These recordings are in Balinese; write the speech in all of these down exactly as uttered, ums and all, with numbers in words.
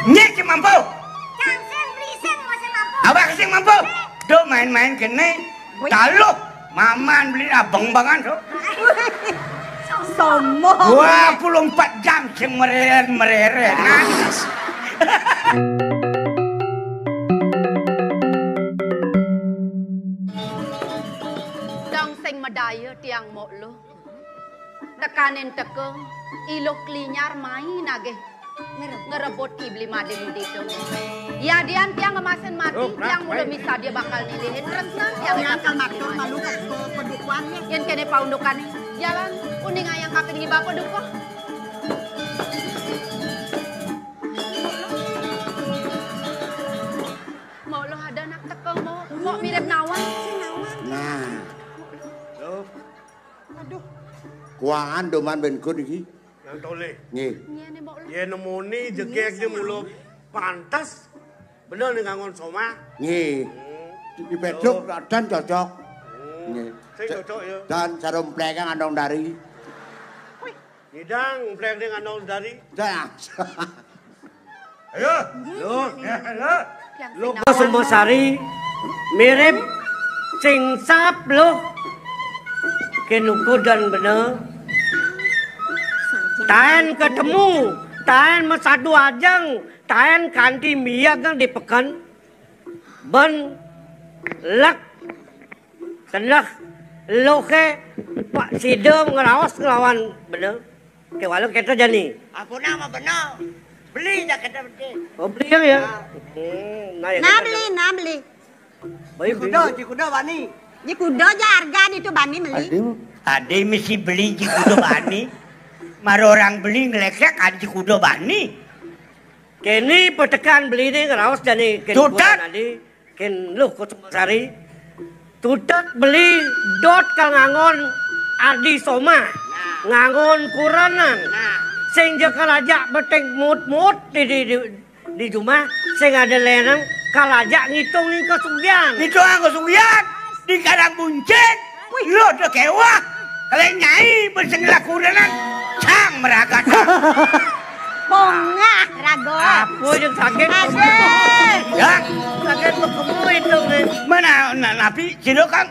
Nyik sing mampu. Cang sing beli sing masih mampu. Awak sing mampu. Do main-main kene. Wih. Taluh. Maman beli abeng bangan, so. Sombong. Dua puluh empat jam sing mereren-mereren. Dong sing medaya tiang mok lo. Tekanin teka, iluh klinyar mai nagih ngerebut ki Beli Madé Mudi to. Yadian tiang ngemasin mati, tiang mula misadia bakal nilihin tresna tiang bakal matur malu ka padukuhan. Yen kene paundukane, jalan uning ayang kaping lima padukuh. Mok lo ada anak teka, mok, mok mirip nawang. Nah. Aduh. Kuangan doman ben gun iki. Nang tolih. Nggih. Ngene, mok lo. Yen nemoni jegeg dia mula pantes. Bener nih ngangon somah. Nggih. Hmm. Dipedok dan cocok. Hmm. Nggih. Sing cocok ya. Dan jarum plekeng andong dari. Wih. Ngidang plekeng andong dari. Dah. Ayo. Lo. Ya, lo. Lo Sumasari mirip sing sap lo. Kenukudan bener. Taen ketemu, taen mesadu ajeng, taen kanti miag di peken. Ben lek Sendah loke Pak Sida ngeraos ngelawan bener. Kewala kita jani. Apa nama bener? Beli dah kita beli. Oh, beli ya? Ya. Hmm, nah, ya, nah, kita beli, nah, beli. Baik, jikuda, jikuda bani. Jikuda aja harga itu bani beli. Aduh. Ada mesti beli jikuda bani. Mara orang beli ngelekek ada jikuda bani. Kene petekan beli ni ngeraos jani kene. Tutat. Kurang adi. Ken Luh Kusumasari, tutet beli dot ka ngangon adi somah, ngangon kurenan. Sing ja kalajak beting mut-mut di, di, di, di jumah, sing ada lenang kalajak ngitung ni kasugihan. Ngitung kasugihan di kadang buncit. Wih. Lo teu kewah. Kalau nyai bersenglah kurenan, cang meragat. Bongah, rago. Apa yang sakit? Aduh. Ya. Sakit berkemu itu, nih. Mana na-, napi cilo kang?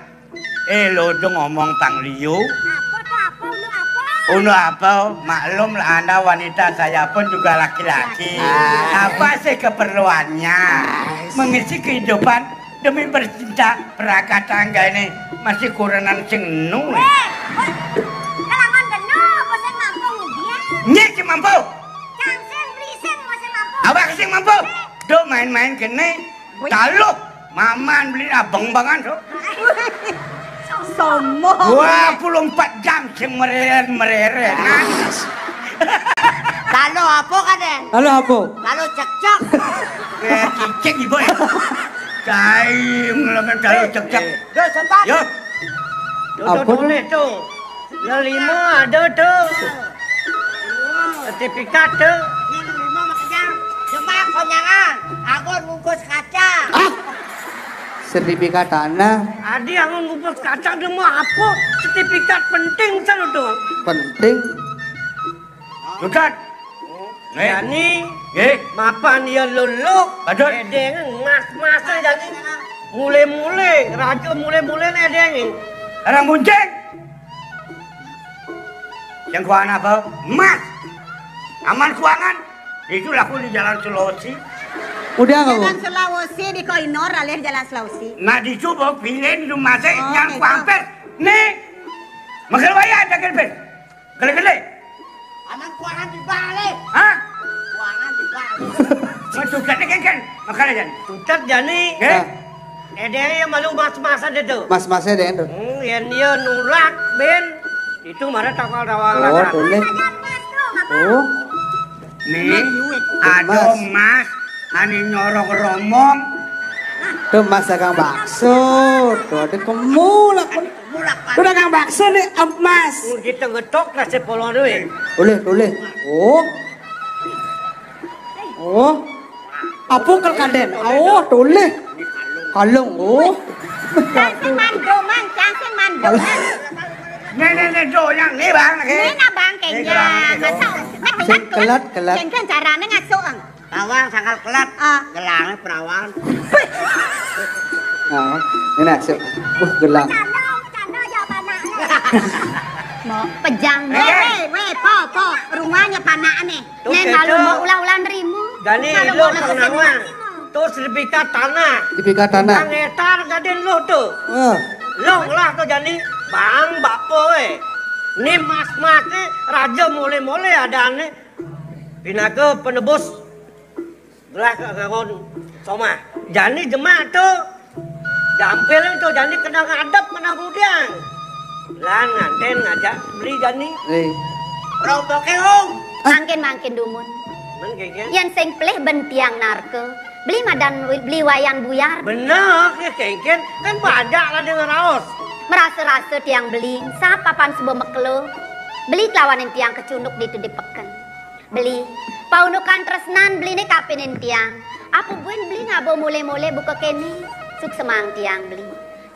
Eh, lo dong ngomong pang liu. Apa tuh, apa? Unu apa? Unu apa? Maklum lah, Anda wanita, saya pun juga laki-laki. Ah. Apa sih keperluannya? Ah. Mengisi kehidupan demi bercinta, perangkat tangga ini masih kurenan sing enu. Eh, wah, kalangan deno, apa sing mampu dia? Nyik sing mampu. Cang sing beli sing masih mampu. Awak sing mampu. Eh. Do main-main kene. Wih. Taluh, maman beli abeng bangan, so. Sombong. Dua puluh empat jam sing mereren-mereren. Lalu apa, Kaden? Lalu apa? Lalu cekcok. Eh, cicing, Ibu, ya. Kaim, lamun kalau cekcok. Duh, sempat. Yo. Tuh, tuh, apa tuh, tuh? Nih, tuh. Lelima ada, tuh. Sertifikat, tuh. Ini lelima mah kejar. Coba konyangan. Aku bungkus kaca. Ah. Sertifikat tanah. Adi, aku bungkus kaca, dia mau apa? Sertifikat penting, sana, tuh. Penting. Sudah. Nggih. Jani, nggih. Mapan ya luluk. Badut. Edeng mas-mas jani. Mule-mule, raja mule-mule edeng. Orang bunceng. Yang kuangan apa? Emas. Aman kuangan. Itu laku di Jalan Sulawesi. Udah nggak, Bu? Jalan Sulawesi di Koinor, alih Jalan Sulawesi. Nah, di itu, Bu, pilih di rumah saya. Oh, yang gitu. Kuampir. Nih. Makan wayah, ada kerpes. Gele-gele. Aman kuangan dibalik. Hah? Kuangan dibalik. Waduh, gede kan, kan. Makanya, Jan. Tutet jani. Nggih. Nah. Edeng ya malu mas-masan itu. Mas-masnya deh, tuh. Hmm, yen dia nulak, Ben. Itu marah tawal-tawal. Oh, tuh, nih. Oh. Nih, ada emas, ane nyorok romong. Tuh, Mas dagang bakso. Tuh, ada kemulak. Tuh, dagang bakso nih, emas. Mun kita ngetok lah sepuluh duit. Boleh, boleh. Oh. Oh. Apa kal kanden? Oh, toleh. Kalung, oh. Cang sing mandumang, cang sing mandumang. Nih, nih, nih, Jo, yang nih, Bang, nih. Nih, nah, Bang, kayaknya. Nih, Bang, nih, Jo. Masa, nah, sing kelat, kelat. Kayaknya caranya ngasuh, Ang. Tawang sangkal kelat. Ah. Gelangnya perawan. Nah, ini nasib. Wah, gelang. Canda, canda ya panaknya. Mau pejang. Eh, eh, weh, po, po, rumahnya panaknya. Tuh, Nen malu mau ulah-ulah nerimu. Jani lu nawang. Tuh sertifikat tanah. Sertifikat tanah. Tang hektar gadin lu tuh. Eh. Lu lah tuh jani bang bapo eh. Ni mas-mas ni raja mule-mule adane. Pinaka penebus gelah ke ngangon somah. Jani jemak tu. Jampil tu jani kena ngadep kena gudiang. Lan nganten ngajak beli jani. Eh. Rompoke, Ong. Mangkin-mangkin dumun. Men kengken. Yen sing pelih ben tiang narka. Beli madan wi- beli wayan buyar. Bener, ya kengken. Kan pajak lah dengan raos. Merasa-rasa tiang beli, sapa pan suba mekelo. Beli kelawanin tiang kecunduk ditu di peken. Beli, paundukan tresnan beli ne kapinin tiang. Apa buin beli ngaba mule-mule buka kene? Suksemang tiang beli.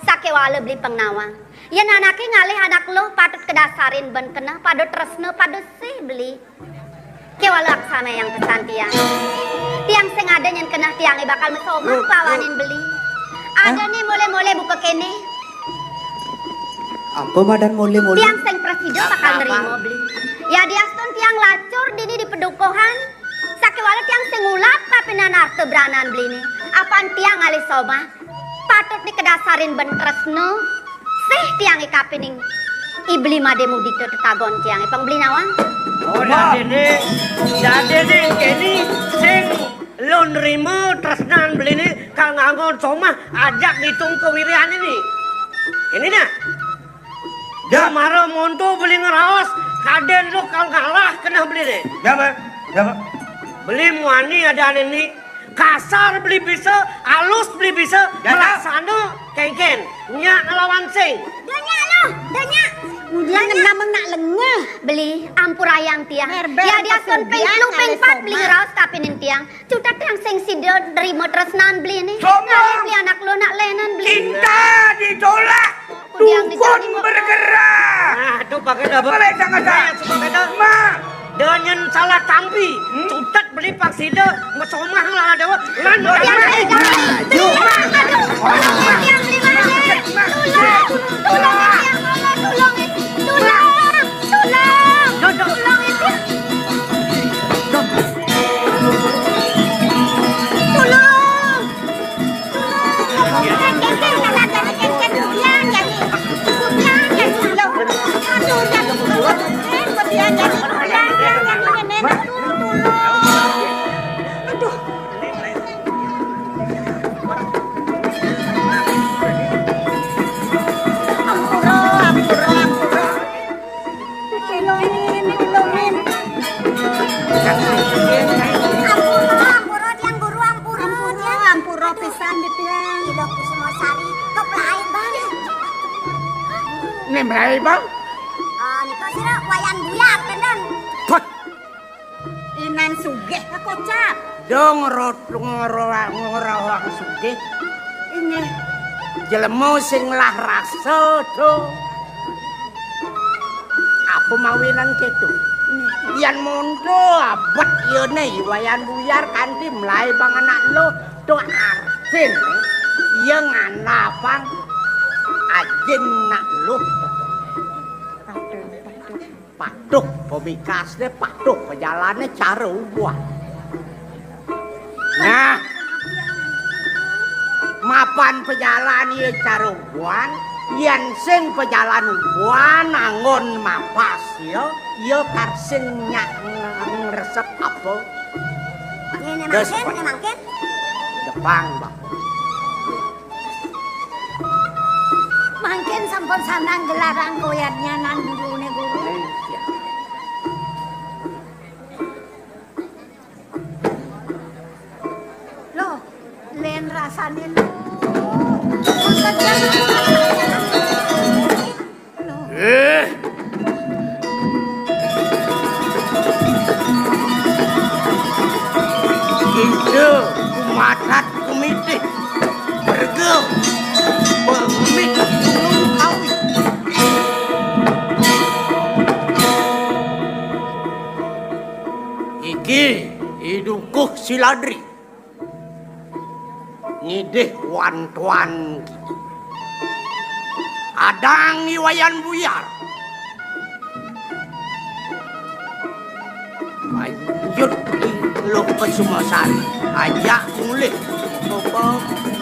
Sakewala beli pengnawang. Yen anake ngalih anak luh patut kedasarin ben keneh pada tresna pada sih beli. Kewala aksama yang pesan tiang. Tiang sing ada nyen keneh tiange bakal mesomah pawanin beli. Ada ne mule-mule buka kene. Apa madan mule-mule? Tiang sing prasida bakal nerima beli. Ya diastun tiang lacur dini di pedukuhan. Sakewala tiang sing ngulap kapinan arta branan beli ni. Apan tiang alih somah. Patut dikedasarin ben tresna. Sih tiang ikapining. Ibli made mudita tetagon tiang ipang beli nawang. Oh, dadi ni, dadi ni kene sing lu nerima tresnan beli ni kal ngangon somah ajak ditung kewirian ini. Ini nah. Ya. Mara monto beli ngeraos, kaden lu kal ngalah keneh beli ni. Ya, Pak. Ya, Pak. Beli muani ada ni. Kasar beli bisa, alus beli bisa, ya, ya. Melaksana kengken. Nya ngelawan sing. Dah nya lah, dah nya. Udah ngenam nak lengah. Beli, ampurayang tiang. Merber ya dia sun peng lu peng pat beli ngeraos kapinin tiang. Cutat yang sing sida nerima tresnan beli ni. Sombong. Ngalih beli anak lu nak lenan beli. Cinta ditolak. Dukun bergerak. Nah, tu pakai dah. Boleh jangan dah. Mak. Dengan salah tampi. Hmm? Cutat beli paksida mesomah lah ada. Lan. Aduh. Aduh. Tolong. Tolong. Tolong. Tolong. Tolong. Tolong. Ampura, ampura, ampura. Tulungin, tulungin. Ampura, ampura, tiang guru, ampura, ampura, tiang. Ampura pisan di tiang. Ida Kusuma Sari, kok lain, Bang? Ini melayu, Bang? Ah, nika sira wayan buyar, kenden. Puh. Inan sugih kocap. Dong rot ngoro ngoro sugih. Ini jelema sing lah rasa to. Apa mawinan keto? Yan monto abet yene wayan buyar kanthi mlae bang anak lo to artin. Iya nganapang ajin nak lo. Patuh pemikasne, patuh pejalane cara ubuan. Nah, mapan pejalan iya cara ubuan, yen sing pejalan ubuan anggon mapas iya, iya kar sing nyak ngresep apa? Ngene mangkin, ngene mangkin. Depang, Bang. Mangkin sampun sandang gelarang koyatnya nan dulune guru. Loh, len rasane lo. Eh. Inda kumatat kumitih. Berga. Pemit gunung kawi. Iki idukuh Siladri. Ngidih wan-tuan. Adang I Wayan Buyar. Lanjut I Luh Kusumasari. Ajak mulih. Bapa.